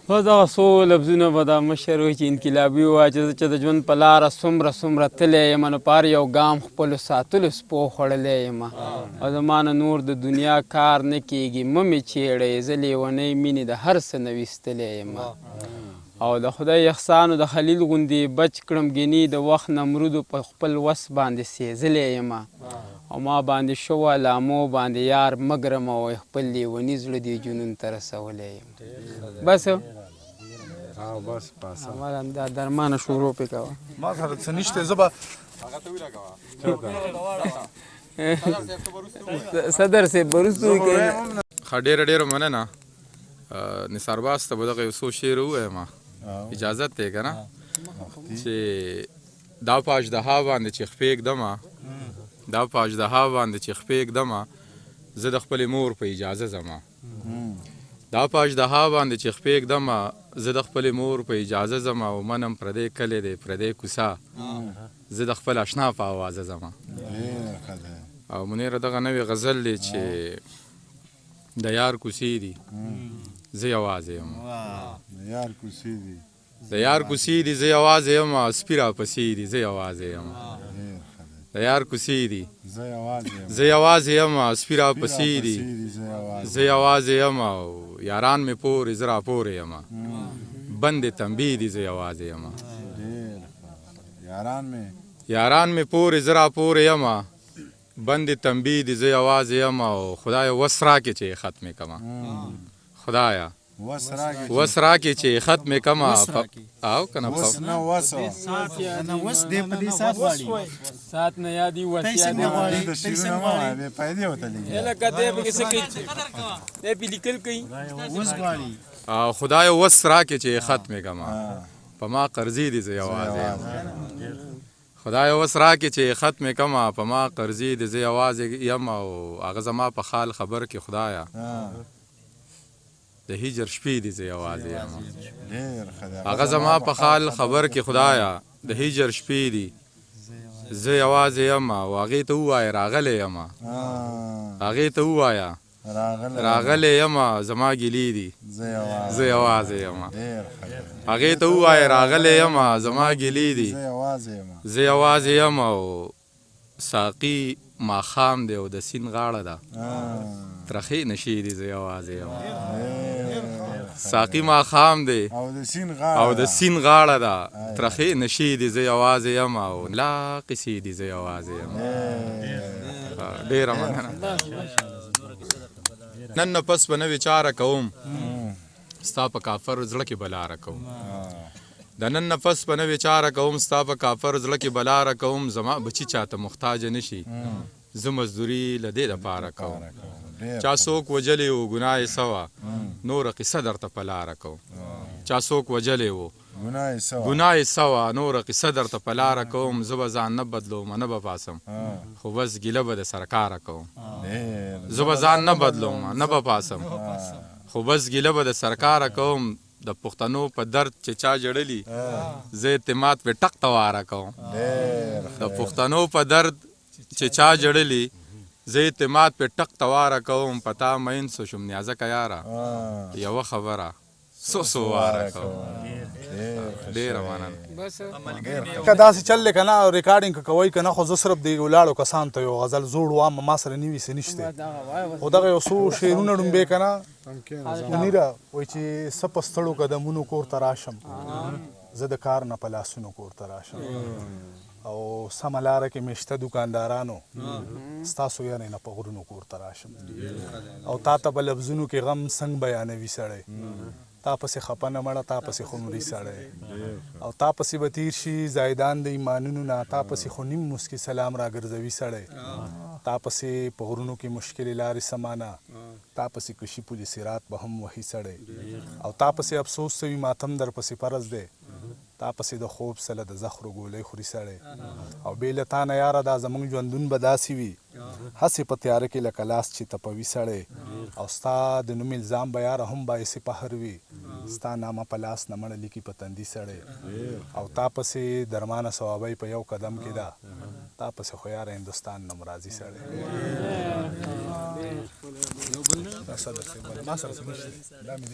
بس دغه څو لفظونه به دا مشر وي چې انقلابي ووایي چې زه چې د ژوند په لاره څومره څومره تللی یم، نو په هر یو ګام خپلو ساتلو سپو خوړلی یم، او زما نه نور د دنیا کار نه کېږي، مه مې چېړئ، زه لېونۍ مینې د هر څه نه ویستلی یم، او د خدای احسان او د خلیل غوندې بچ کړم، ګینې د وخت نمرودو په خپل وس باندې سېځلی یم، او ما باندې شوه لامو باندې یار مه ګرموئ، خپل لېوني زړه دې جنون ته رسولی یم. بس او بس پاسه دا درمانه شروع پې کوه. ما سره څه نشته، زه به صدر صاحب برستو کې. ښه، ډېره ډېره مننه. نثار باز ته به دغه یو څو شعر ووایم، اجازت دی که نه؟ چې دا په اژدها باندې چې خپې ږدمه، دا په اژدها باندې چې خپې ږدمه، زه د خپلې مور په اجازه ځمه. دا په اژدها باندې چې خپې ږدمه، زه د خپلې مور په اجازه ځمه، او منم پردی کلی دی پردی کوڅه، زه د خپل اشنا په اوازه ځمه. ډېر ښه دی. او منیره دغه نوی غزل دی چې د یار کوڅې دي زه یوازې یم. د یار کوڅې دي، د یار کوڅې دي زه یوازې یم، سپي راپسې دي زه یوازې یم. ډېر ښه دی. د یار کوڅې دي زه یوازې یم، زه یوازې یم، سپي راپسې دي زه یوازې، زه یوازې یم، او یاران مې پورې زه راپورې یم، بندې تنبې دي زه یوازې یم. ډېر ښه. یاران مې، یاران مې پورې زه راپورې یم، بندې تنبې دي زه یوازې یم، او خدایه وس راکې چې یې ختمې کړمه، خدایه وس راکې، وس راکې چې یې ختمې کړمه، او که نه وس نه وس نه وس دې په دې سات غواړي، سات نه یادي وس پیسې یادي نه غواړي، د شعرونه مه وایه، بې فایدې ورته لیکي. لکه دی پکې څه کوي، دی پې لیکل کوي. وس غواړي. خدایه وس راکې چې یې ختمې کړمه، په ما قرضې دي زه یوازې یم. خدای وس راکې چې یې ختمې کړمه، په ما قرضې دي زه یوازې یم، او هغه زما په خال خبر کې خدایه د هجر شپې دي زه یوازې یم. ډېر ښه دی. هغه زما په خال خبر کې خدایه د هجر شپې دي زه یوازې یم، او هغې ته ووایه راغلی یم، هغې ته ووایه راغلی یم، زما ګیلې دي زه یوازې یم. ډېر ښه دی. هغې ته ووایه راغلی یم، زما ګیلې دي زه یوازې یم، زه یوازې یم، او ساقي ماښام دی او د سیند غاړه ده ترخې نشې دي زه یوازې یم. ساقي ماښام دی او د سیند غاړه او د سیند غاړه ده ترخې نشې دي زه یوازې یم، او لا قصې دي زه یوازې یم. ډېره مننه. نن نه پس به نوې چاره کوم، ستا په کافر زړه کې به لاره کوم. د نن نه پس به نوې چاره کوم، ستا په کافر زړه کې به لاره کوم، زما بچي چاته محتاج نه شي، زه مزدوري له دې دپاره کوم. چا څوک وژلی و ګناه یې څه وه، نوره قصه درته په لاره کوم. چا څوک وژلی و ګناه یې څه وه، نوره قصه درته په لاره کوم، زه به ځان نه بدلوم نه به پاسم، خو بس ګیله به د سرکاره کوم. زه به ځان نه بدلوم نه به پاسم، خو بس ګیله به د سرکاره کوم. د پښتنو په درد چې چا جړلي، زه اعتماد پې ټق ته واره کوم. د پښتنو په درد چې چا جړلي، زه اعتماد پې ټق ته واره کوم. په تا مین څه شوم نیازکه یاره، یوه خبره څو څو واره کوم. ډېره مننه. که داسې چل دی که نه، ریکارډینګ که کوئ که نه، خو زه صرف د ولاړو کسانو ته یو غزل زوړ وام، ما سره نوي څه نشته، خو دغه یو څو شعرونه ړومبی که نه. منیره وایي چې څه په ستړو قدمونو کور ته راشم، زه د کار نه په لاسونو کور ته راشم، او سمه لاره کې مې شته دکاندارانو، ستاسو یارې نه په غرونو کور ته راشم، او تا ته په لفظونو کې غم څنګه بیانوي سړی، تا پسې خپه نه مړه تا پسې خو مري سړی، او تا پسې به تیر شي زایدان د ایمانونو نه، تا پسې خو نیم مسکي سلام راګرځوي سړی، تا پسې په غرونو کې مشکلې لارې سمانه، تا پسې کشي پولې صراط به هم وهي سړی، او تا پسې افسوس څه وي ماتم در پسې فرض دی، تا پسې د خوب سله د زخرو ګولۍ خوري سړی، او بې له تا نه یاره دا زمونږ ژوندون به داسې وي، هسې په تیاره کې لکه لاس چې تپوي سړی، او ستا د نوم الزام به یاره هم باعث پهر وي، ستا نامه په لاس نه مړه لیکي په تندي سړی، او تا پسې درمانه ثوابۍ په یو قدم کې ده، تا پسې خو یاره هندوستان نه راځي سړی. دا صدر صاحب ما سره څه نشته، دا مې د